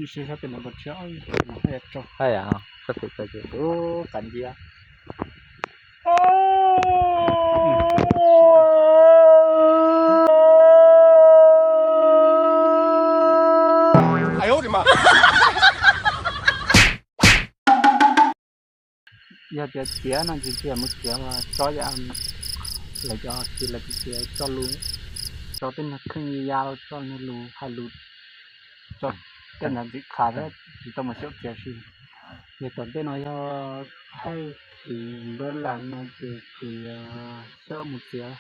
Ib sab pem no pos tshiab, haj yam rau, haj yam, sab pem tau ces ub qab nciab. Yog tias txiav no ces cia mus txiav tso yam lawv cov txiv lawv txiv txiav tso lus, tso tej niag kheej ya los tso niag lus hais lus, tso tej niag ntxim qhas thiab tsis tau mus xyaum txiav si. Yog tom ntej no yog thaij txiv npab las no ces kuv yuav xyaum mus txiav.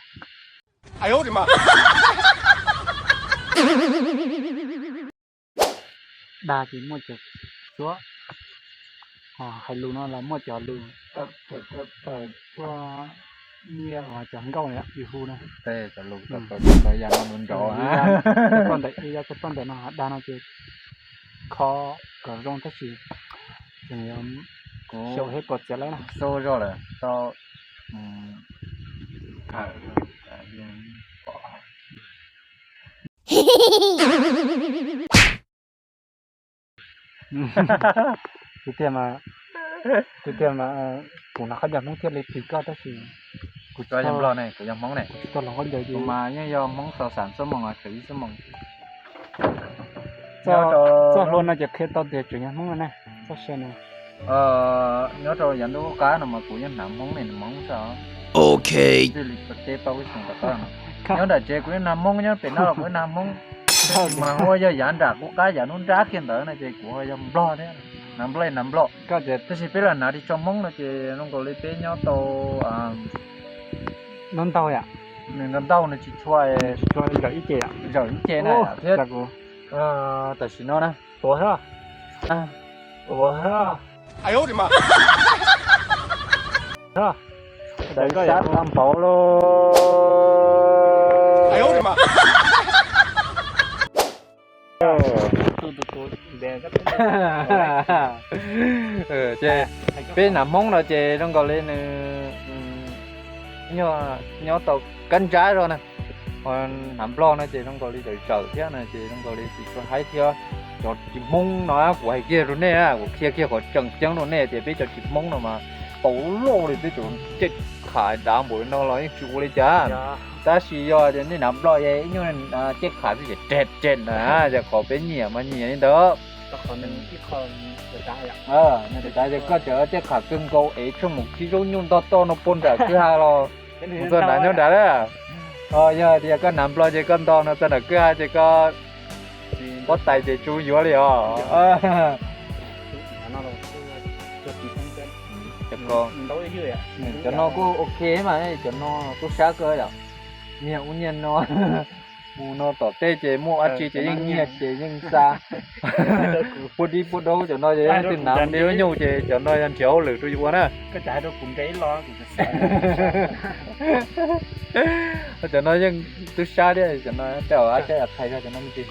Dag ces muaj cov cuab, ho hais lus no los muaj cov lus, cov nyiaj, cov nkauj yus hu na. Cov lus tau ya no nrov nrov, cov poj ntawm, cov poj ntawm no dag no ces kho kom zoo tab sis tseem xyaum hais kom txiav lawm na. Xub zog lawm tau. Kuv tiag mas, kuv tiag mas, kuv hnov qhov ncauj Hmoob thiaj li tig koj tab sis kuv tsis tau, kuv tsis tau hloov qhov ncauj ces mas yeej yog Hmoob xaus xam xuab moos, tsawv ib xuab moos. Txoj hlua no ces qhia tau tias tseem yog Hmoob no ne, txoj sia no. Nyob rau yav ntuj qub qab no mas kuv yeej hnav Hmoob ne, Hmoob xwb. Ok. Tij li teb pab ub xyoo tom qab no. Nyob nram tsev kuv yeej hnav Hmoob, nyob pem no los kuv yeej hnav Hmoob. Mas ua yog yav nram qub qab yav nruab nrab kiag ntawd no ces kuv ho yog Nplog thiab, hnav Nplog hnav Nplog. Tab sis peb los hnav tsis tshua Hmoob no ces zoo nkaus li peb nyob tau ntau ntau yom. Nws ntau ntau nws tsis tshua, tsis tshua zawm ib ce, zawm ib ce na thiab. Tam sim no na, tuav xwb, tuav xwb. Sab tag npaum lauj. Ces peb hnav Hmoob no ces zoo nkaus li nws nyob tau kab ntsab zog na. Ho hnav Nplog no ces zoo nkaus li zawm zawm thiab no ces zoo nkaus li tsis tshua haib thiab. Cov tsis Hmoob no kuv hais kiag rau nej, kuv qhia kiag qhov tseem ceeb rau nej tias peb cov tsis Hmoob no mas tau loj li peb cov cej kham dav npaum li no los yeej tsis ua li cas. Tab sis yog tias nej hnav Nplog es ib nyuag cej kham xwb ces reg reg na, yog qhov peb nyiam mas nyiam li ntawd. Nws tas ces koj cov cej kham kawg nkaus es tsheej mus khib zaub nyuj ntog toj no puag nram kwj ha los mus txog nrad nyob nrad lawm. Yog tias koj hnav Nplog ces koj ntog no txog nram kwj ha ces koj pob tais ces tsis yuav li os. Cov no kuj ok mas, cov no tub sab kawg yom. Niag ub niag no, mus no tom tej ces muaj dab tsi ces yeej nyiag ces yeej xa. Puag dib puag daub cov no ces yog leej twg hnav mus de zaub nyuj ces cov no yog nrhiav hauj lwm rau yus ua na. Cov no yeej tub sab thiab, cov no tej zaum ab teb ab thais cov no me ntsis.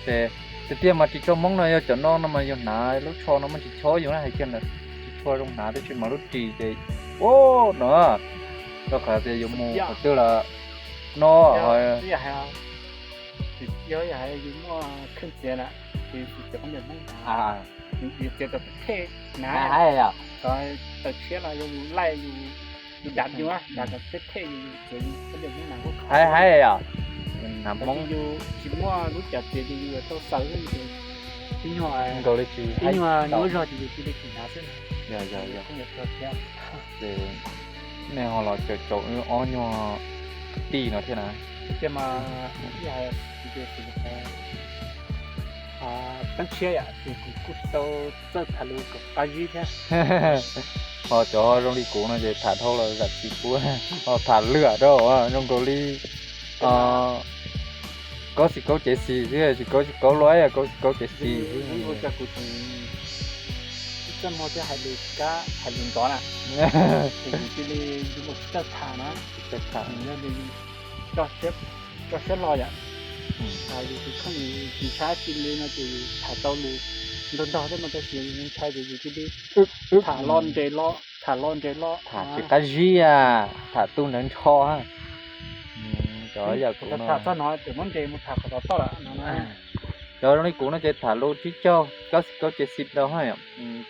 Ces tiag tiag mas tsis tshua Hmoob no yog cov no no mas yus hnav lub tsho no mas tsis chob yus na, hais kiag ntawd tsis tshua zoo hnav tab sis mas lub ris ces ub no rau qhov tias yuav mus qhov twg lawm no. Yog yus muaj kheej txiav na, ces yus txiav qhov ncauj Hmoob na, yus txiav kom thej na, kom taws tshiab los yog yus laij yus dav yus, dav kom thej thej yus txiav qhov ncauj Hmoob na. Haib haib yom, hnav Hmoob yus tsis muaj lub cov txiav ces yus tau xaws xwb ces ib nyuag, ib nyuag nyuaj zog ces yus cia li tsis hnav xwb. Yog yog yog. Ces nej ho los caum caum wb ob nyuag kwv tij no thiab na. Ces mas ib yam li tias kuv teeb tshiab yom, ces kuv kuj tsis tau txawj tham lus kom qab zib thiab. Ho cov ho zoo li kuv no ces tham dhau los zam txim kuv, ho tham lwam rau zoo nkaus li kaub xim kaub cev xis xwb, tsis kaub tsis kaub luaj, kaub xim kaub cev xis xwb. Ua cas kuv tseem txaj muag thiab hais lus kab hais lus ntxov na, ces kuv cia li yus mus tsis txawj tham na, tsis txawj tham. Yog li tso siab los yom, yus tus kheej yus tsis ntshai dab tsi li no ces yus tham tau lus ntau ntau thiab mas tab sis yus ntshai ces yus cia li tham lo nres lo, tham lo nres lo, tham tsis qab zib, tham tu nrhawv nrho. Cov yam kuv tham txog no ces muab nres mus tham qhov tod toj lawm no. Cov zoo li kuv no ces tham lus tsib caug kaub xib kaub ces xib rau hab yom.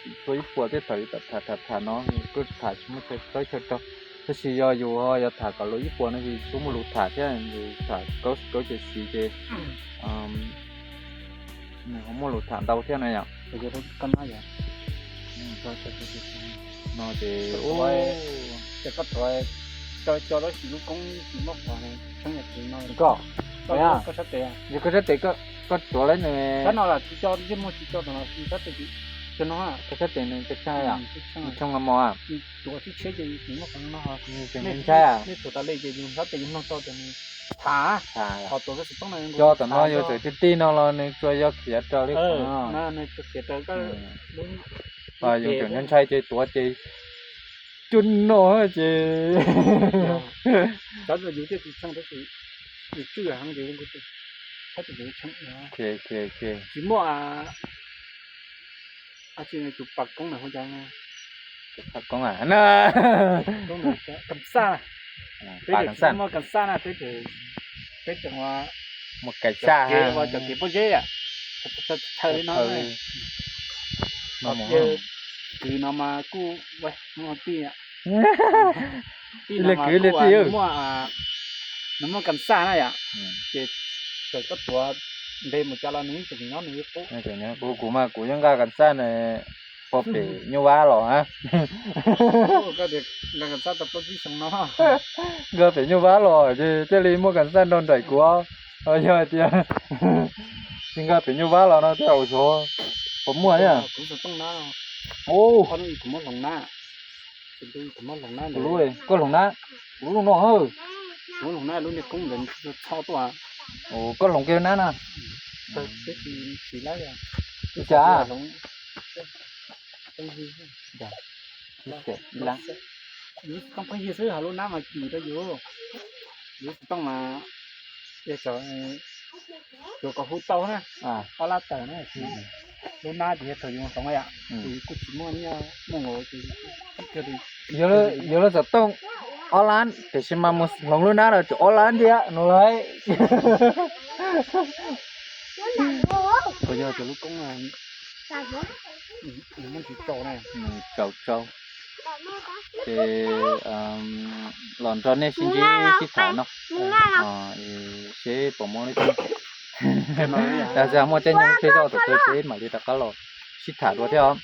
Tsis tshua ib puas thiab, thaum yus tham tham tham no kuj tham tsis muaj chaw rau chaw rau. Tab sis yog yus yog tham kom lus ib puas no ces kuj muaj lus tham thiab, yus tham kaub xib kaub ces xib ces nws ho muaj lus tham ntau thiab na yom. No ces koj tuav, koj sab tes, yog koj sab tes koj tuav lawm nws, koj sab tes nws tshee los mos, tseem ntshai, cov tom no yus txawm tij tij no los nws tsuas yog khiav raws li, yus tseem ntshai ces tuav ces cuag no ces tsis muaj tus pas koob na, hu cas, pas koob, kas xaj, peb tseem muaj kas xaj na, peb tseem muaj kas xaj, cov kev pob zeb, thaw li no, kwv no mas kuj tij, tij li kwv li tij, nws muaj kas xaj na yom, ces txawm koj tuav nte mus cas los nws tseem nyob nws li qub. Kuv mas kuv yeej nqa kas xaj na, pog pem nyuj vab los a, nqa pem nyuj vab los ces thiaj li muaj kas xaj nrog nraim kuv. Yog hais tias tsis nqa pem nyuj vab los no thiaj ua xyov puas muaj thiab. Kuv lub, koj hloov nab, kuv lub no, koj hloov kiag nab na. Ua cas? Yus tsis tooj pheej yig xwb, ho lub nab mas kim rau yus, yus tsis tooj mas yog cov, cov kom hu tau na, ob lab tawm na, lub nab ces yog thaum yus hloov yom, ces yus kuj tsis muaj nyiaj muaj nqus ces yus, yus lub xov tooj ob lab tiam sis mas mus hloov lub nab no ces ob lab ntiag no lauj. Puas yog cov lub koob, nws muaj ntsis tsaus na, tsaus tsaus. Ces los nrog nej sib ntsib sib tham no, seb puas muaj li cas. Muaj caij nyoog tej zoj thaum twg ces mam li rov qab los sib tham dua thiab os.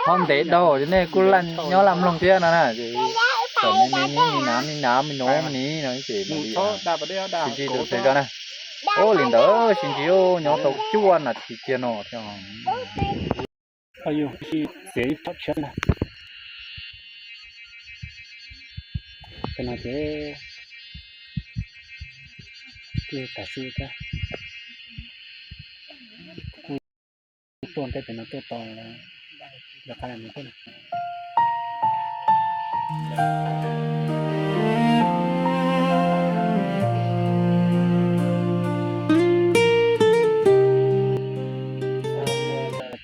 Ho ntev dhau nej kuj nyob laj mloog thiab no na, thaum me me ni, me nav me nav me nuv me ni no ces mam li sib ntsib dua txhua zog na. Ua li ntawd sib ntsib, nyob tau cuaj nas this kiag no thiab. Txiav ib tsob tshiab na. Pem no ces kuj tas su thiab. Kuj tuaj ntev pem no tuaj tos lawv qab no thiab.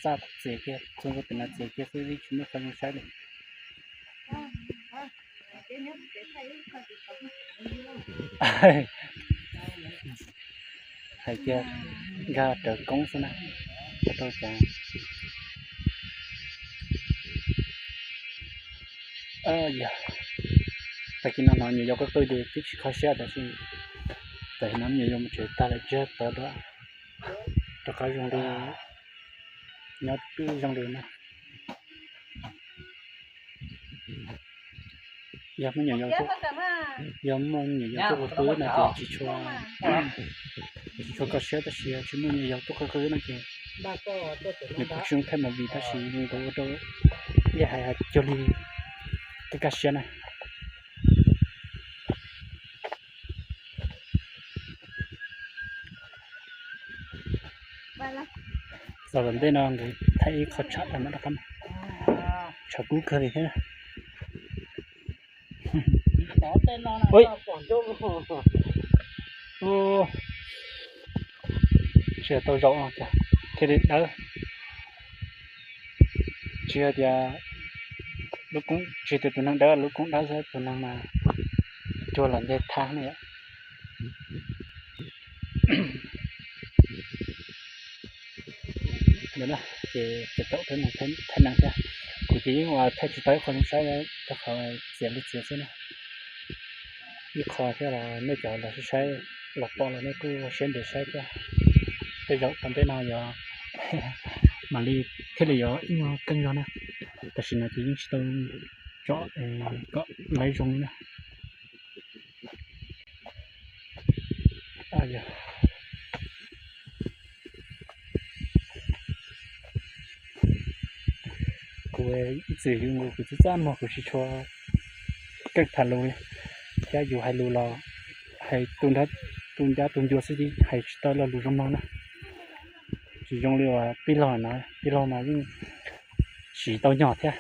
Txaj txias kiag, txog pem no txias kiag xwb, tsis muaj qhov zoo saib li. Hais tias nkag rawv koob xwb na, tau cas. Yog tag kis no hnov nyuam yaus qw qw ces twb tsis kho siab tab sis tam sim no nyuam yaus mus tsev tag lawm, tsam tod rov qab zoo li, nyob twb zoo li na. Yog muaj nyuam yaus, yog muaj nyuam yaus tuaj qw qw no ces tsis tshua, tsis tshua kho siab, tab sis tsis muaj nyuam yaus tuaj qw qw no ces nws kuj tsis zoo thaij movie tab sis zoo nkauj ua rau ib hais cuag li kaj kaj siab na. Txog tom ntej no nkawd thaij ib qho tsham rau mam rov qab, tshav kub kawg li thiab. Tsis tau zaum thiaj li dawb. Tsis hais tias lub koob, tsis tias tus neeg dawb, lub koob dawb xwb, tus neeg mas cuag los nce thaj ne yom. na, ces tau thaij nees thiab. Kuv ces yeej ua thaij tsis tau ib qho zoo saib rau qhov txias li txias xwb na. Ib qho thiab los nej cov los saib saib, los pom los nej kuj ua siab ntev saib thiab. Tej zaum tom ntej no yog mam li thiaj li yuav ib nyuag keej zog na. Tam sim no ces yeej tsis tau tsom kom laiv zoo li na. Kuv ib txwm yus nkaus kuv txaj txaj muag kuv tsis tshua keej tham lus li, thiab yus hais lus los hais tu ncab tu ncua xwb, hais tsis tau lo lus zoo mloog na. Tsis zoo li uas tij laug no, tij laug mas yeej siv tau nyog thiab.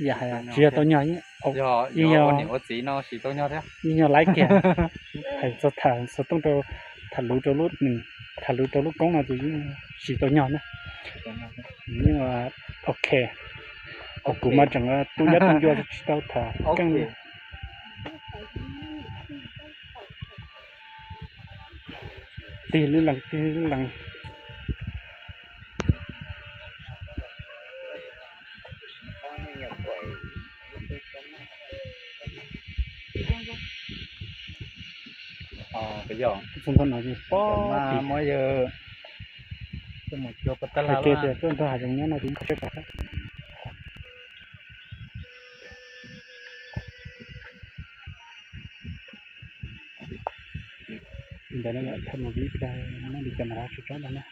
Yam hais tsis yog tau nyog, yeej yog, yeej yog laiv kiag. Hais txog tham xov tooj rau, tham lus rau lub, tham lus rau lub koob no ces yeej siv tau nyog na. Yeej ok. Ho kuv mas tseem tu ncab tu ncua tsis tau tham keej li. Tig lub lees tig lub lees. Txog ntawm no ces pob, muab yawg, hais kiag tias tuaj nrog hav zoov nyob no ces kho siab kho siab. Li ntawd na, thaij mus vib pliag, muab li cas mas tsis tsob ntawd na.